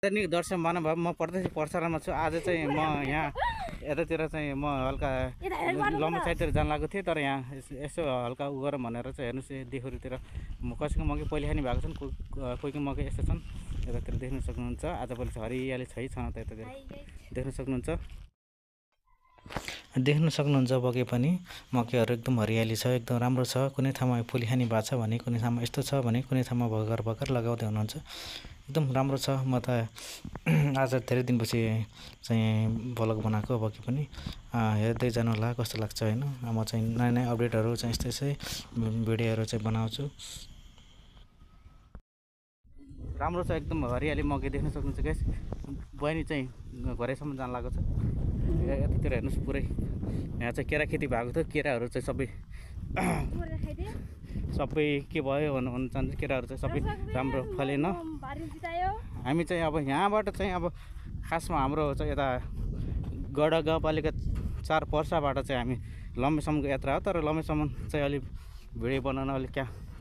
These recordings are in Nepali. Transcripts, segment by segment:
नि दर्शक महानुभाव म पर्सारमा छु। आज चाहिँ म यहाँ यतातिर चाहिँ म हल्का लम्बा साइडतिर जान लागेको थिएँ, तर यहाँ यसो हल्का उ गरौँ भनेर चाहिँ हेर्नुहोस् देखुरीतिर कसैको मकै पहिलाखानि भएको छन्, कोहीको मकै यस्तो छन्। यतातिर देख्न सक्नुहुन्छ। आजभोलि चाहिँ हरियाली छैन त यतातिर देख्न सक्नुहुन्छ। पके पनि मकैहरू एकदम हरियाली छ, एकदम राम्रो छ। कुनै ठाउँमा फुलिखानी भएको छ भने, कुनै ठाउँमा यस्तो छ भने, कुनै ठाउँमा भर्खर लगाउँदै हुनुहुन्छ। एकदम राम्रो छ। म त आज धेरै दिनपछि चाहिँ भ्लग बनाएको। पके पनि हेर्दै जानु होला कस्तो लाग्छ होइन। म चाहिँ नयाँ नयाँ अपडेटहरू चाहिँ यस्तै भिडियोहरू चाहिँ बनाउँछु। राम्रो छ, एकदम हरियाली मकै देख्न सक्नुहुन्छ गाइस। बहिनी चाहिँ घरैसम्म जान लागेको छ। यतातिर हेर्नुहोस् पुरै यहाँ चाहिँ केरा खेती भएको थियो। केराहरू चाहिँ सबै के भयो भन्न चाहन्छु, केराहरू चाहिँ सबै राम्रो फलेन। हामी चाहिँ अब यहाँबाट चाहिँ अब खासमा हाम्रो चाहिँ यता गढा गाउँपालिका 4 पर्साबाट चाहिँ हामी लम्बेसम्मको यात्रा हो। तर लम्बेसम्म चाहिँ अलिक भिडियो बनाउन अलिक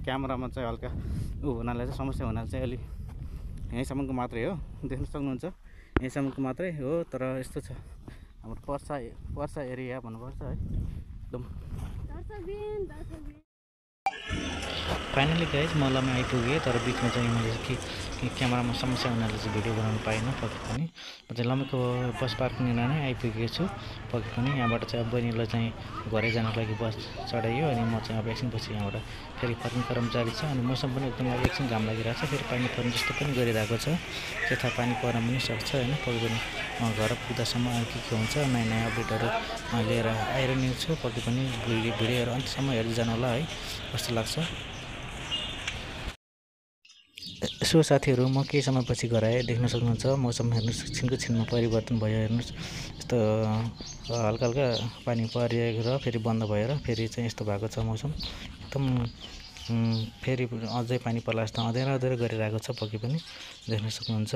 क्यामेरामा चाहिँ हल्का हुनाले चाहिँ समस्या हुनाले चाहिँ अलिक यहीँसम्मको मात्रै हो, देख्न सक्नुहुन्छ। यहीँसम्मको मात्रै हो। तर यस्तो छ हाम्रो पर्सा एरिया भन्नुपर्छ है एकदम। फाइनली गाइज म लम्बा आइपुगेँ, तर बिचमा चाहिँ मैले क्यामेरामा समस्या हुनाले चाहिँ भिडियो बनाउनु पाइनँ। पके पनि म चाहिँ लम्बाको बस पार्किङ नै आइपुगेको छु। पके पनि यहाँबाट चाहिँ अब बहिनीलाई चाहिँ घरै जानको लागि बस चढाइयो। अनि म चाहिँ अब एकछिनपछि यहाँबाट फेरि फर्किने क्रम जारी छ। अनि मौसम पनि एकदम अब एकछिन घाम लागिरहेको छ, फेरि पानी पर्ने जस्तो पनि गरिरहेको छ। के थाहा पानी पर्न पनि सक्छ होइन। पके पनि घर पुग्दासम्म के हुन्छ नयाँ नयाँ अपडेटहरू लिएर आइरहने छु। पके पनि भिडियोहरू अन्त्यसम्म हेर्दै जानु होला है, कस्तो लाग्छ। यसो साथीहरू म केही समयपछि घर आएँ। देख्न सक्नुहुन्छ मौसम हेर्नुहोस् छिनको छिनमा परिवर्तन भयो। हेर्नुहोस् यस्तो हल्का हल्का पानी परिरहेको र फेरि बन्द भएर फेरि चाहिँ यस्तो भएको छ मौसम। एकदम फेरि अझै पानी पर्ला जस्तो अँध्यारो गरिरहेको छ। पके पनि देख्न सक्नुहुन्छ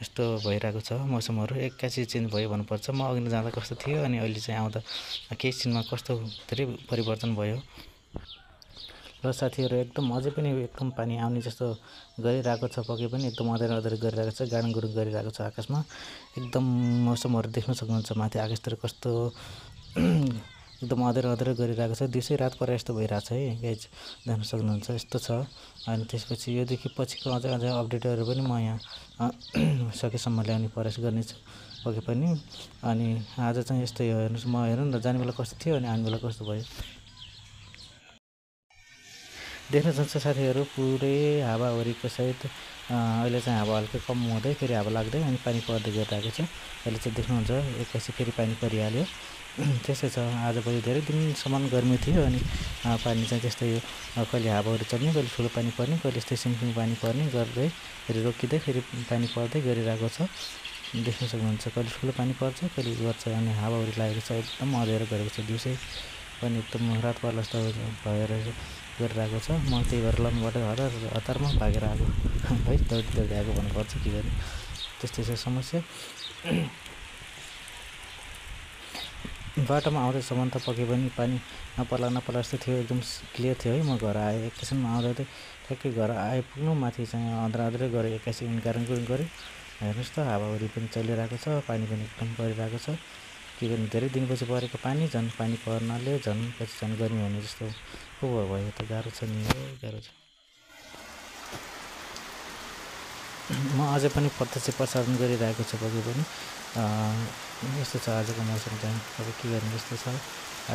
यस्तो भइरहेको छ मौसमहरू। एक्कासी चेन्ज भयो भन्नुपर्छ। म अघि जाँदा कस्तो थियो अनि अहिले चाहिँ आउँदा केही छिनमा कस्तो धेरै परिवर्तन भयो। र साथीहरू एकदम अझै पनि एकदम पानी आउने जस्तो गरिरहेको छ। पके पनि एकदम अँध्यारो गरिरहेको छ, गाडुङ गुडुङ गरिरहेको छ आकाशमा। एकदम मौसमहरू देख्न सक्नुहुन्छ माथि आकाशतिर कस्तो एकदम अँध्यारो गरिरहेको छ। दिउँसै रात परे यस्तो भइरहेको छ है गाइज, देख्न सक्नुहुन्छ यस्तो छ। अनि त्यसपछि योदेखि पछिको अझै अपडेटहरू पनि म यहाँ सकेसम्म ल्याउने प्रयास गर्नेछु पके पनि। अनि आज चाहिँ यस्तै हो। हेर्नुहोस् म हेर्नु न जाने बेला कस्तो थियो अनि आउने बेला कस्तो भयो देख्न सक्छ साथीहरू। पुरै हावाहुरीको सहित अहिले चाहिँ हावा हल्का कम हुँदै फेरि हावा लाग्दै अनि पानी पर्दै गइरहेको छ। अहिले चाहिँ देख्नुहुन्छ एक्कासी फेरि पानी परिहाल्यो। त्यस्तै छ। आजभोलि धेरै दिनसम्म गर्मी थियो अनि पानी चाहिँ त्यस्तै कहिले हावाहुरी चल्ने, कहिले ठुलो पानी पर्ने, कहिले यस्तै सिमसिम पानी पर्ने गर्दै फेरि रोकिँदै फेरि पानी पर्दै गरिरहेको छ। देख्न सक्नुहुन्छ कहिले ठुलो पानी पर्छ, कहिले गर्छ। अनि हावाहुरी लागेको छ, एकदम अँध्यारो गरेको छ। दिउँसै पनि एकदम रात पर्ला जस्तो भएर गरिरहेको छ। म त्यही भएर लम्बाबाट हतारमा भागेर आएको है, दौडी आएको भन्नुपर्छ। के गर्ने त्यस्तै छ समस्या। बाटोमा आउँदैसम्म त पके पनि पानी नपर्ला जस्तो थियो, एकदम क्लियर थियो है। म घर आएँ एकैछिनमा आउँदै ठ्याक्कै घर आइपुग्नु माथि चाहिँ अँध्यारो गरेँ, एक्कासी गाडुङ गुडुङ गरेँ। हेर्नुहोस् त हावाहुरी पनि चलिरहेको छ, पानी पनि एकदम परिरहेको छ। के गर्नु धेरै दिनपछि परेको पानी झन् पानी पर्नाले झन् पछि झन् गर्मी हुने जस्तो पो भयो त। गाह्रो छ नि, गाह्रो छ। म अझै पनि प्रत्यक्ष प्रसारण गरिरहेको छु पके पनि। यस्तो छ आजको मौसम चाहिँ। अब के गर्ने यस्तो छ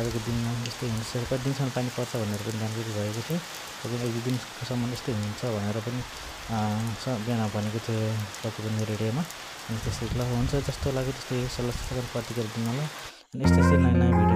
आजको दिनमा, यस्तै हुन्छ। कति दिनसम्म पानी पर्छ भनेर पनि जानकारी भएको थियो। अब 1-2 दिनसम्म यस्तै हुन्छ भनेर पनि बिहान भनेको थियो पके पनि रेडियोमा। अनि त्यस्तै ल हुन्छ जस्तो लाग्यो त्यस्तै सल्लाह प्रतिक्रिया दिनु होला। अनि यस्तै नयाँ नयाँ भिडियो